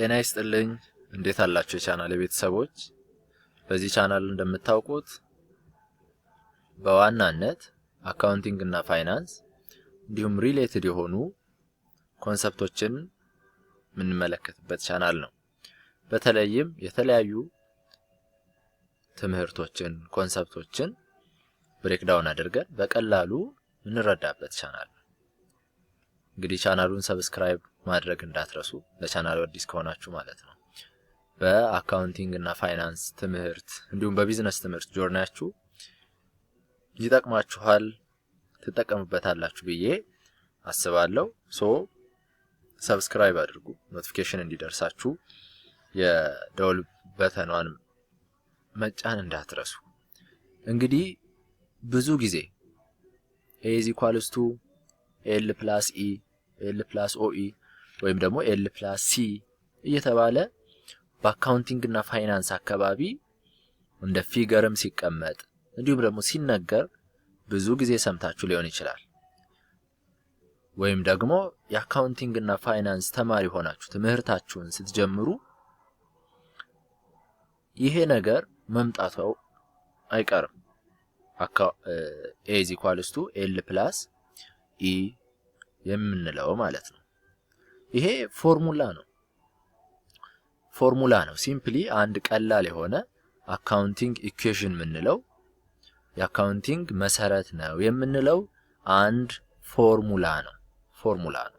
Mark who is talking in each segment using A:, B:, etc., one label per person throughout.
A: ጤና ይስጥልኝ፣ እንዴት አላችሁ የቻናል ቤተሰቦች? በዚህ ቻናል እንደምታውቁት በዋናነት accounting እና ፋይናንስ እንዲሁም related የሆኑ concept ኦችን የምንመለከትበት ቻናል ነው። በተለይም የተለያዩ ትምህርቶችን፣ concept ኦችን breakdown አድርገን በቀላሉ የምንረዳበት ቻናል ነው። እንግዲህ ቻናሉን subscribe ማድረግ እንዳትረሱ፣ ለቻናሉ አዲስ ከሆናችሁ ማለት ነው። በ accounting እና ፋይናንስ ትምህርት እንዲሁም በቢዝነስ ትምህርት journey ያችሁ ይጠቅማችኋል፣ ትጠቀሙበታላችሁ ብዬ አስባለሁ። So subscribe አድርጉ፣ notification እንዲደርሳችሁ የደወል button ኗን መጫን እንዳትረሱ። እንግዲህ ብዙ ጊዜ A is equals to L plus E፣ L plus OE ወይም ደግሞ L plus C እየተባለ በ accounting እና ፋይናንስ አካባቢ እንደ figure ም ሲቀመጥ እንዲሁም ደግሞ ሲነገር ብዙ ጊዜ ሰምታችሁ ሊሆን ይችላል። ወይም ደግሞ የ accounting እና ፋይናንስ ተማሪ ሆናችሁ ትምህርታችሁን ስትጀምሩ ይሄ ነገር መምጣቱ አይቀርም። A is equals to L plus E የምንለው ማለት ነው። ይሄ ፎርሙላ ነው፣ ፎርሙላ ነው። Simply አንድ ቀላል የሆነ accounting equation የምንለው፣ የ accounting መሰረት ነው የምንለው አንድ ፎርሙላ ነው፣ ፎርሙላ ነው።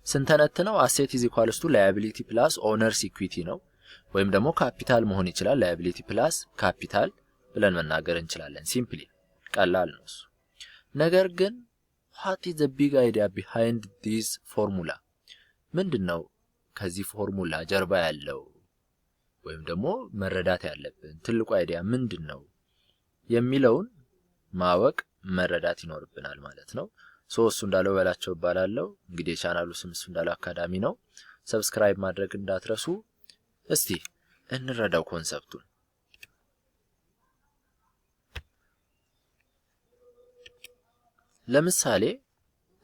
A: ስንተነትነው asset is equals to liability plus owner's equity ነው፣ ወይም ደግሞ ካፒታል መሆን ይችላል። Liability plus capital ብለን መናገር እንችላለን። Simply ቀላል ነው እሱ። ነገር ግን what is the big idea behind this formula? ምንድን ነው ከዚህ ፎርሙላ ጀርባ ያለው ወይም ደግሞ መረዳት ያለብን ትልቁ idea ምንድን ነው የሚለውን ማወቅ፣ መረዳት ይኖርብናል ማለት ነው። So እሱ እንዳለው በላቸው እባላለሁ። እንግዲህ የቻናሉ ስም እሱ እንዳለው አካዳሚ ነው። Subscribe ማድረግ እንዳትረሱ። እስቲ እንረዳው concept ኡን። ለምሳሌ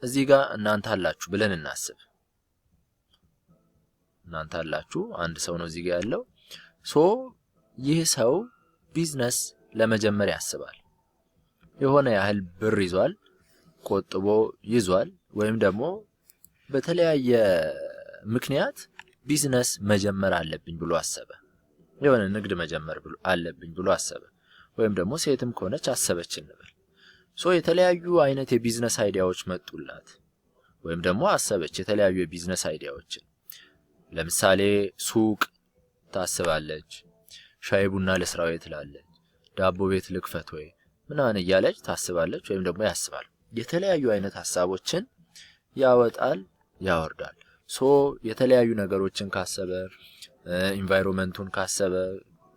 A: እዚህ ጋር እናንተ አላችሁ ብለን እናስብ። እናንተ አላችሁ፣ አንድ ሰው ነው እዚህ ጋር ያለው። So ይህ ሰው ቢዝነስ ለመጀመር ያስባል። የሆነ ያህል ብር ይዟል፣ ቆጥቦ ይዟል፣ ወይም ደግሞ በተለያየ ምክንያት ቢዝነስ መጀመር አለብኝ ብሎ አሰበ። የሆነ ንግድ መጀመር አለብኝ ብሎ አሰበ። ወይም ደግሞ ሴትም ከሆነች አሰበች እንበል። So የተለያዩ አይነት የ business idea ዎች መጡላት፣ ወይም ደግሞ አሰበች የተለያዩ የ business idea ዎችን። ለምሳሌ ሱቅ ታስባለች፣ ሻይ ቡና ልስራ ወይ ትላለች፣ ዳቦ ቤት ልክፈት ወይ ምናምን እያለች ታስባለች፣ ወይም ደግሞ ያስባል። የተለያዩ አይነት ሀሳቦችን ያወጣል፣ ያወርዳል። So የተለያዩ ነገሮችን ካሰበ፣ environment ኡን ካሰበ፣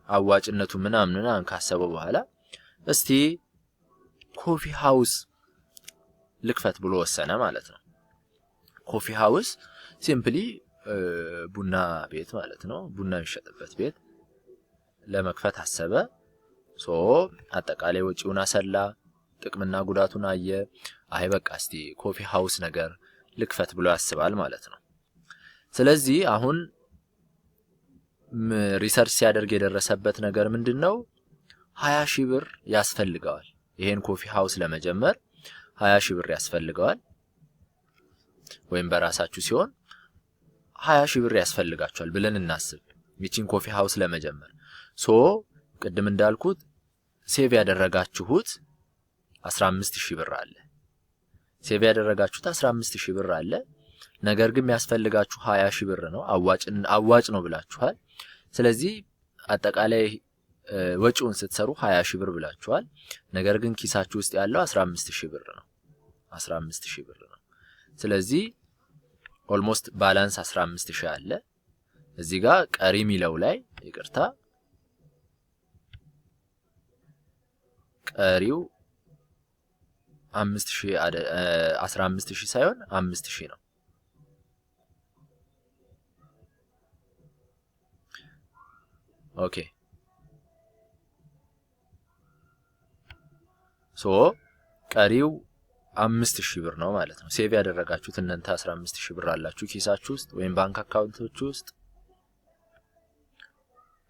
A: አዋጭነቱ ምናምን ምናምን ካሰበ በኋላ እስቲ coffee house ልክፈት ብሎ ወሰነ ማለት ነው። Coffee house simply ቡና ቤት ማለት ነው። ቡና የሚሸጥበት ቤት ለመክፈት አሰበ። So አጠቃላይ ወጪውን አሰላ፣ ጥቅምና ጉዳቱን አየ። አይ በቃ እስቲ coffee house ነገር ልክፈት ብሎ ያስባል ማለት ነው። ስለዚህ አሁን research ሲያደርግ የደረሰበት ነገር ምንድን ነው? 20,000 ብር ያስፈልገዋል። ይሄን coffee house ለመጀመር 20,000 ብር ያስፈልገዋል። ወይም በራሳችሁ ሲሆን 20,000 ብር ያስፈልጋችኋል ብለን እናስብ ይቺን coffee house ለመጀመር። So ቅድም እንዳልኩት save ያደረጋችሁት 15,000 ብር አለ። Save ያደረጋችሁት 15,000 ብር አለ። ነገር ግን የሚያስፈልጋችሁ 20,000 ብር ነው። አዋጭ ነው ብላችኋል። ስለዚህ አጠቃላይ ወጪውን ስትሰሩ 20,000 ብር ብላችኋል። ነገር ግን ኪሳችሁ ውስጥ ያለው 15,000 ብር ነው። 15,000 ብር ነው። ስለዚህ almost balance 15,000 አለ። እዚህ ጋር ቀሪ የሚለው ላይ፣ ይቅርታ፣ ቀሪው 5000፣ 15,000 ሳይሆን 5000 ነው። Okay, so ቀሪው 5000 ብር ነው ማለት ነው። Save ያደረጋችሁት እናንተ 15,000 ብር አላችሁ ኪሳችሁ ውስጥ ወይም ባንክ account ኦች ውስጥ።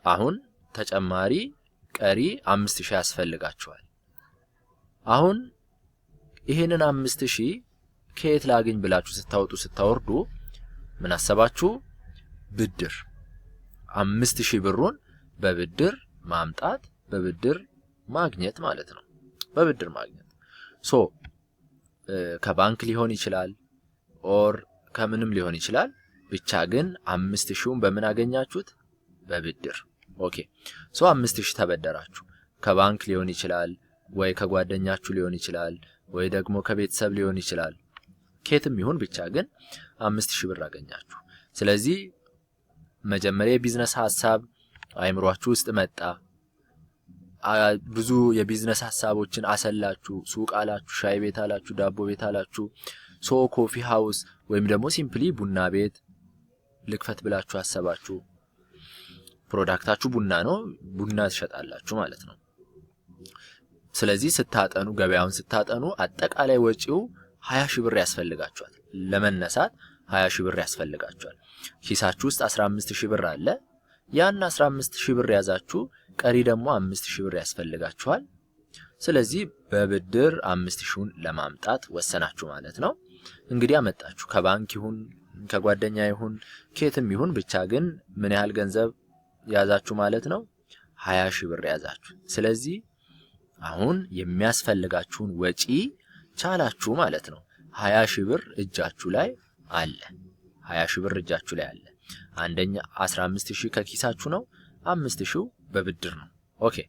A: አሁን ተጨማሪ ቀሪ 5000 ያስፈልጋችኋል። አሁን ይሄንን 5000 ከየት ላግኝ ብላችሁ ስታወጡ ስታወርዱ ምን አሰባችሁ? ብድር። 5000 ብሩን በብድር ማምጣት፣ በብድር ማግኘት ማለት ነው። በብድር ማግኘት። So ከባንክ ሊሆን ይችላል or ከምንም ሊሆን ይችላል። ብቻ ግን 5000ውን በምን አገኛችሁት? በብድር። Okay, so 5000 ተበደራችሁ። ከባንክ ሊሆን ይችላል ወይ ከጓደኛችሁ ሊሆን ይችላል ወይ ደግሞ ከቤተሰብ ሊሆን ይችላል። ከየትም ይሁን ብቻ ግን 5000 ብር አገኛችሁ። ስለዚህ መጀመሪያ የቢዝነስ ሀሳብ አይምሯችሁ ውስጥ መጣ። ብዙ የቢዝነስ ሀሳቦችን አሰላችሁ። ሱቅ አላችሁ፣ ሻይ ቤት አላችሁ፣ ዳቦ ቤት አላችሁ፣ so coffee house ወይም ደግሞ simply ቡና ቤት ልክፈት ብላችሁ አሰባችሁ። Product ኣችሁ ቡና ነው፣ ቡና ትሸጣላችሁ ማለት ነው። ስለዚህ ስታጠኑ፣ ገበያውን ስታጠኑ አጠቃላይ ወጪው 20 ሺህ ብር ያስፈልጋችኋል። ለመነሳት 20 ሺህ ብር ያስፈልጋችኋል። ኪሳችሁ ውስጥ 15 ሺህ ብር አለ። ያን 15 ሺህ ብር ያዛችሁ፣ ቀሪ ደግሞ 5 ሺህ ብር ያስፈልጋችኋል። ስለዚህ በብድር 5 ሺውን ለማምጣት ወሰናችሁ ማለት ነው። እንግዲህ አመጣችሁ። ከባንክ ይሁን ከጓደኛ ይሁን ከየትም ይሁን ብቻ ግን ምን ያህል ገንዘብ ያዛችሁ ማለት ነው? 20 ሺህ ብር ያዛችሁ። ስለዚህ አሁን የሚያስፈልጋችሁን ወጪ ቻላችሁ ማለት ነው። 20 ሺህ ብር እጃችሁ ላይ አለ። 20 ሺህ ብር እጃችሁ ላይ አለ። አንደኛ 15 ሺህ ከኪሳችሁ ነው፣ 5 ሺው በብድር ነው። Okay፣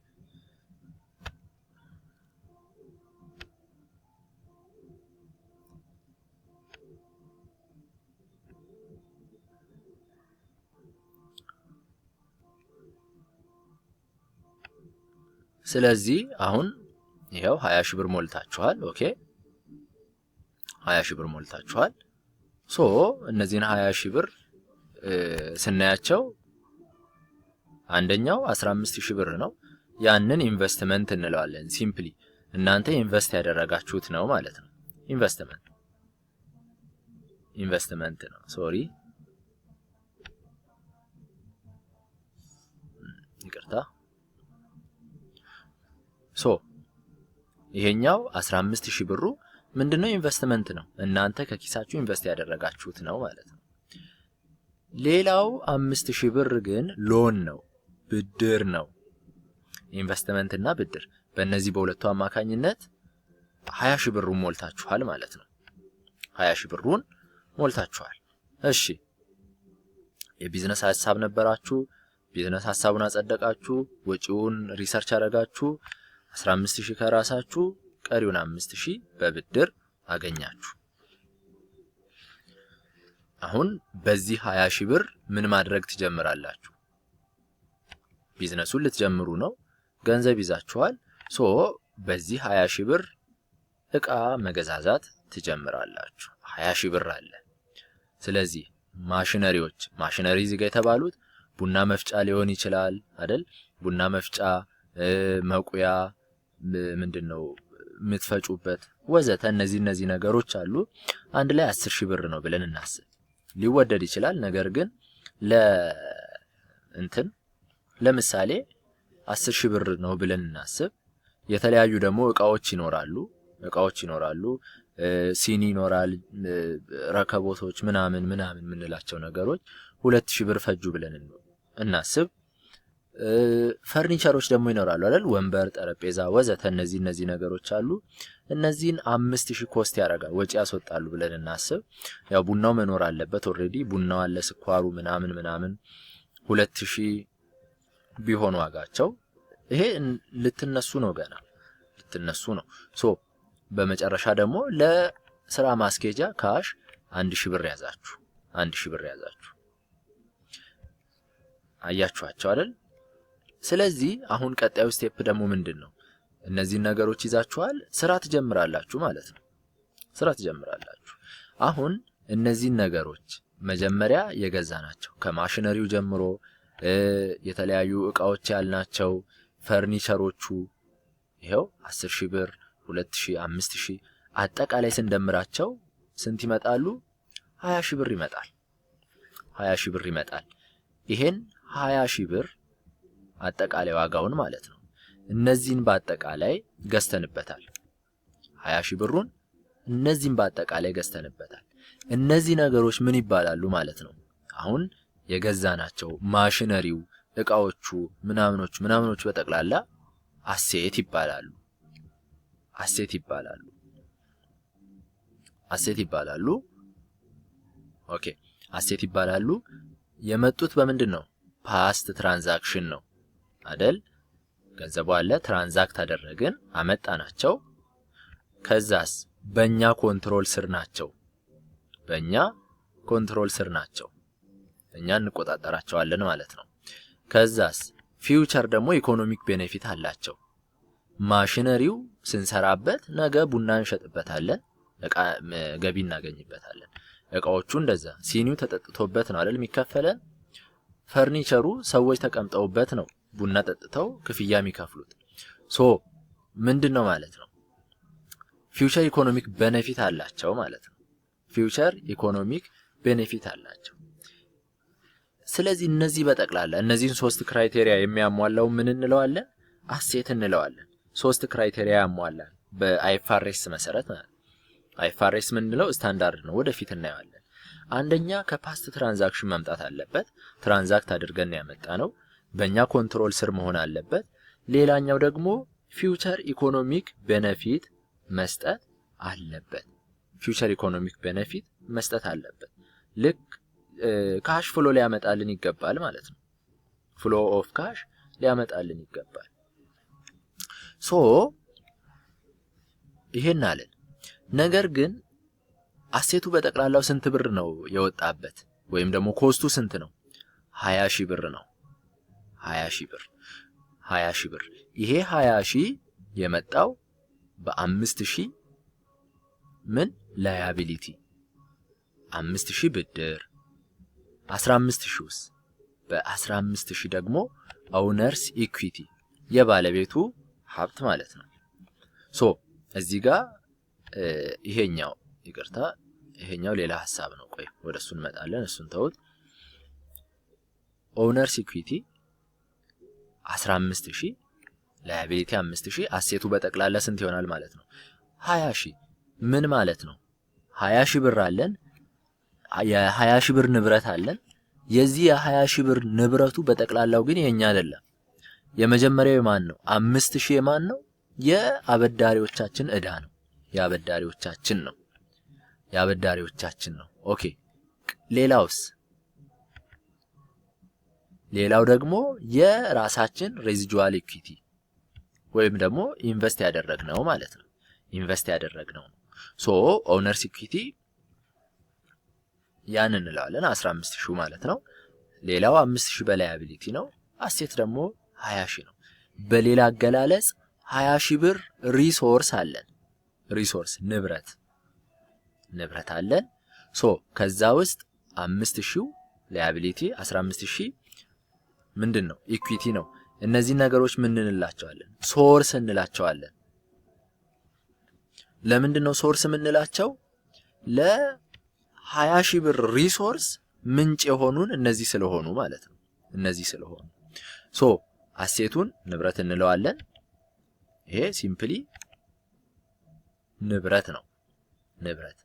A: ስለዚህ አሁን ይኸው 20 ሺህ ብር ሞልታችኋል። Okay፣ 20 ሺህ ብር ሞልታችኋል። So እነዚህን 20 ሺህ ብር ስናያቸው አንደኛው 15 ሺህ ብር ነው። ያንን ኢንቨስትመንት እንለዋለን። Simply እናንተ invest ያደረጋችሁት ነው ማለት ነው። ኢንቨስትመንት ነው። Sorry፣ ይቅርታ። So ይሄኛው 15 ሺህ ብሩ ምንድነው? ኢንቨስትመንት ነው። እናንተ ከኪሳችሁ invest ያደረጋችሁት ነው ማለት ነው። ሌላው 5000 ብር ግን loan ነው፣ ብድር ነው። ኢንቨስትመንት እና ብድር፣ በእነዚህ በሁለቱ አማካኝነት 20 ሺህ ብሩን ሞልታችኋል ማለት ነው። 20 ሺህ ብሩን ሞልታችኋል። እሺ፣ የቢዝነስ ሀሳብ ነበራችሁ። ቢዝነስ ሀሳቡን አጸደቃችሁ፣ ወጪውን research አደረጋችሁ፣ 15 ሺህ ከራሳችሁ፣ ቀሪውን 5000 በብድር አገኛችሁ። አሁን በዚህ 20 ሺህ ብር ምን ማድረግ ትጀምራላችሁ? ቢዝነሱን ልትጀምሩ ነው። ገንዘብ ይዛችኋል። So በዚህ 20 ሺህ ብር እቃ መገዛዛት ትጀምራላችሁ። 20 ሺህ ብር አለ። ስለዚህ machinery ዎች፣ machinery እዚህ ጋር የተባሉት ቡና መፍጫ ሊሆን ይችላል አይደል? ቡና መፍጫ፣ መቁያ፣ ምንድን ነው የምትፈጩበት ወዘተ፣ እነዚህ ነገሮች አሉ። አንድ ላይ 10 ሺህ ብር ነው ብለን እናስብ። ሊወደድ ይችላል። ነገር ግን ለእንትን ለምሳሌ 10 ሺህ ብር ነው ብለን እናስብ። የተለያዩ ደግሞ እቃዎች ይኖራሉ፣ እቃዎች ይኖራሉ። ሲኒ ይኖራል፣ ረከቦቶች ምናምን ምናምን የምንላቸው ነገሮች 2000 ብር ፈጁ ብለን እናስብ። ፈርኒቸሮች ደግሞ ይኖራሉ አይደል? ወንበር፣ ጠረጴዛ ወዘተ፣ እነዚህ ነገሮች አሉ። እነዚህን 5000 cost ያደርጋል፣ ወጪ ያስወጣሉ ብለን እናስብ። ያው ቡናው መኖር አለበት፣ already ቡናው አለ፣ ስኳሩ ምናምን ምናምን 2000 ቢሆን ዋጋቸው፣ ይሄ ልትነሱ ነው፣ ገና ልትነሱ ነው። So በመጨረሻ ደግሞ ለስራ ማስኬጃ cash 1000 ብር ያዛችሁ፣ 1000 ብር ያዛችሁ። አያችኋቸው አይደል? ስለዚህ አሁን ቀጣዩ step ደግሞ ምንድን ነው? እነዚህን ነገሮች ይዛችኋል፣ ስራ ትጀምራላችሁ ማለት ነው። ስራ ትጀምራላችሁ። አሁን እነዚህን ነገሮች መጀመሪያ የገዛናቸው ከማሽነሪው ጀምሮ የተለያዩ እቃዎች ያልናቸው ፈርኒቸሮቹ ይኸው 10 ሺህ ብር፣ 2 ሺህ፣ 5 ሺህ አጠቃላይ ስንደምራቸው ስንት ይመጣሉ? 20 ሺህ ብር ይመጣል። 20 ሺህ ብር ይመጣል። ይሄን 20 ሺህ ብር አጠቃላይ ዋጋውን ማለት ነው። እነዚህን በአጠቃላይ ገዝተንበታል። 20 ሺህ ብሩን እነዚህን በአጠቃላይ ገዝተንበታል። እነዚህ ነገሮች ምን ይባላሉ ማለት ነው? አሁን የገዛናቸው ማሽነሪው፣ እቃዎቹ፣ ምናምኖቹ ምናምኖቹ በጠቅላላ asset ይባላሉ። Asset ይባላሉ። Asset ይባላሉ። Okay፣ asset ይባላሉ። የመጡት በምንድን ነው? Past transaction ነው አደል? ገንዘቡ አለ፣ transact አደረግን፣ አመጣናቸው። ከዛስ በእኛ control ስር ናቸው። በእኛ control ስር ናቸው። እኛ እንቆጣጠራቸዋለን ማለት ነው። ከዛስ future ደግሞ economic benefit አላቸው። ማሽነሪው ስንሰራበት ነገ ቡና እንሸጥበታለን፣ እቃ ገቢ እናገኝበታለን። እቃዎቹ እንደዛ፣ ሲኒው ተጠጥቶበት ነው አይደል የሚከፈለን። ፈርኒቸሩ ሰዎች ተቀምጠውበት ነው ቡና ጠጥተው ክፍያ የሚከፍሉት። So ምንድን ነው ማለት ነው? Future economic benefit አላቸው ማለት ነው። Future economic benefit አላቸው። ስለዚህ እነዚህ በጠቅላላ እነዚህን ሶስት criteria የሚያሟላው ምን እንለዋለን? Asset እንለዋለን። ሶስት criteria ያሟላል በ IFRS መሰረት ማለት። IFRS ምንለው ስታንዳርድ ነው፣ ወደፊት እናየዋለን። አንደኛ ከ past transaction መምጣት አለበት። Transact አድርገን ያመጣነው፣ በእኛ control ስር መሆን አለበት። ሌላኛው ደግሞ future economic benefit መስጠት አለበት። Future economic benefit መስጠት አለበት። ልክ cash flow ሊያመጣልን ይገባል ማለት ነው። Flow of cash ሊያመጣልን ይገባል። So ይሄን አለን። ነገር ግን asset ኡ በጠቅላላው ስንት ብር ነው የወጣበት? ወይም ደግሞ cost ኡ ስንት ነው? 20 ሺህ ብር ነው። 20 ሺህ ብር፣ 20 ሺህ ብር። ይሄ 20 ሺህ የመጣው በ5,000 ምን liability፣ 5,000 ብድር፣ 15,000 ውስጥ በ15,000 ደግሞ owner's equity፣ የባለቤቱ ሀብት ማለት ነው። So እዚህ ጋር ይሄኛው፣ ይቅርታ፣ ይሄኛው ሌላ ሀሳብ ነው። ቆይ ወደ እሱ እንመጣለን። እሱን ተውት። Owner's equity 15,000፣ liability 5,000፣ asset ኡ በጠቅላላ ስንት ይሆናል ማለት ነው? 20,000። ምን ማለት ነው? 20 ሺህ ብር አለን። የ20 ሺህ ብር ንብረት አለን። የዚህ የ20 ሺህ ብር ንብረቱ በጠቅላላው ግን የኛ አይደለም። የመጀመሪያው የማን ነው? 5,000 የማን ነው? የአበዳሪዎቻችን ዕዳ ነው። የአበዳሪዎቻችን ነው። የአበዳሪዎቻችን ነው። Okay፣ ሌላውስ? ሌላው ደግሞ የራሳችን residual equity ወይም ደግሞ invest ያደረግነው ማለት ነው። Invest ያደረግነው ነው። So owner's equity ያን እንለዋለን፣ 15 ሺህ ማለት ነው። ሌላው 5 ሺህ በ liability ነው። Asset ደግሞ 20 ሺህ ነው። በሌላ አገላለጽ 20 ሺህ ብር resource አለን። Resource ንብረት አለን። So ከዛ ውስጥ 5,000 liability፣ 15 ሺህ ምንድን ነው? Equity ነው። እነዚህ ነገሮች ምን እንላቸዋለን? Source እንላቸዋለን። ለምንድን ነው source የምንላቸው? ለ20 ሺህ ብር resource ምንጭ የሆኑን እነዚህ ስለሆኑ ማለት ነው። እነዚህ ስለሆኑ so asset ኡን ንብረት እንለዋለን። ይሄ simply ንብረት ነው። ንብረት።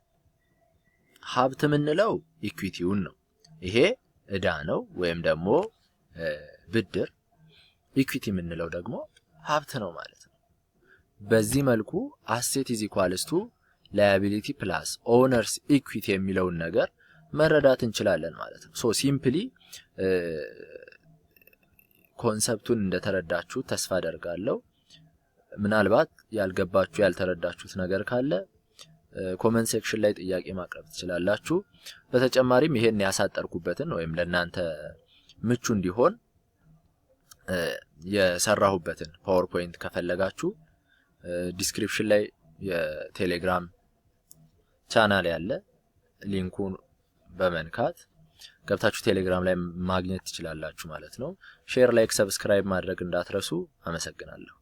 A: ሀብት የምንለው equity ውን ነው። ይሄ እዳ ነው ወይም ደግሞ ብድር። Equity የምንለው ደግሞ ሀብት ነው ማለት ነው። በዚህ መልኩ asset is equals to liability plus owner's equity የሚለውን ነገር መረዳት እንችላለን ማለት ነው። So simply concept ኡን እንደተረዳችሁ ተስፋ አደርጋለሁ። ምናልባት ያልገባችሁ፣ ያልተረዳችሁት ነገር ካለ comment section ላይ ጥያቄ ማቅረብ ትችላላችሁ። በተጨማሪም ይሄን ያሳጠርኩበትን ወይም ለእናንተ ምቹ እንዲሆን የሰራሁበትን PowerPoint ከፈለጋችሁ description ላይ የቴሌግራም ቻናል ያለ link ኡን በመንካት ገብታችሁ ቴሌግራም ላይ ማግኘት ትችላላችሁ ማለት ነው። Share፣ like፣ subscribe ማድረግ እንዳትረሱ። አመሰግናለሁ።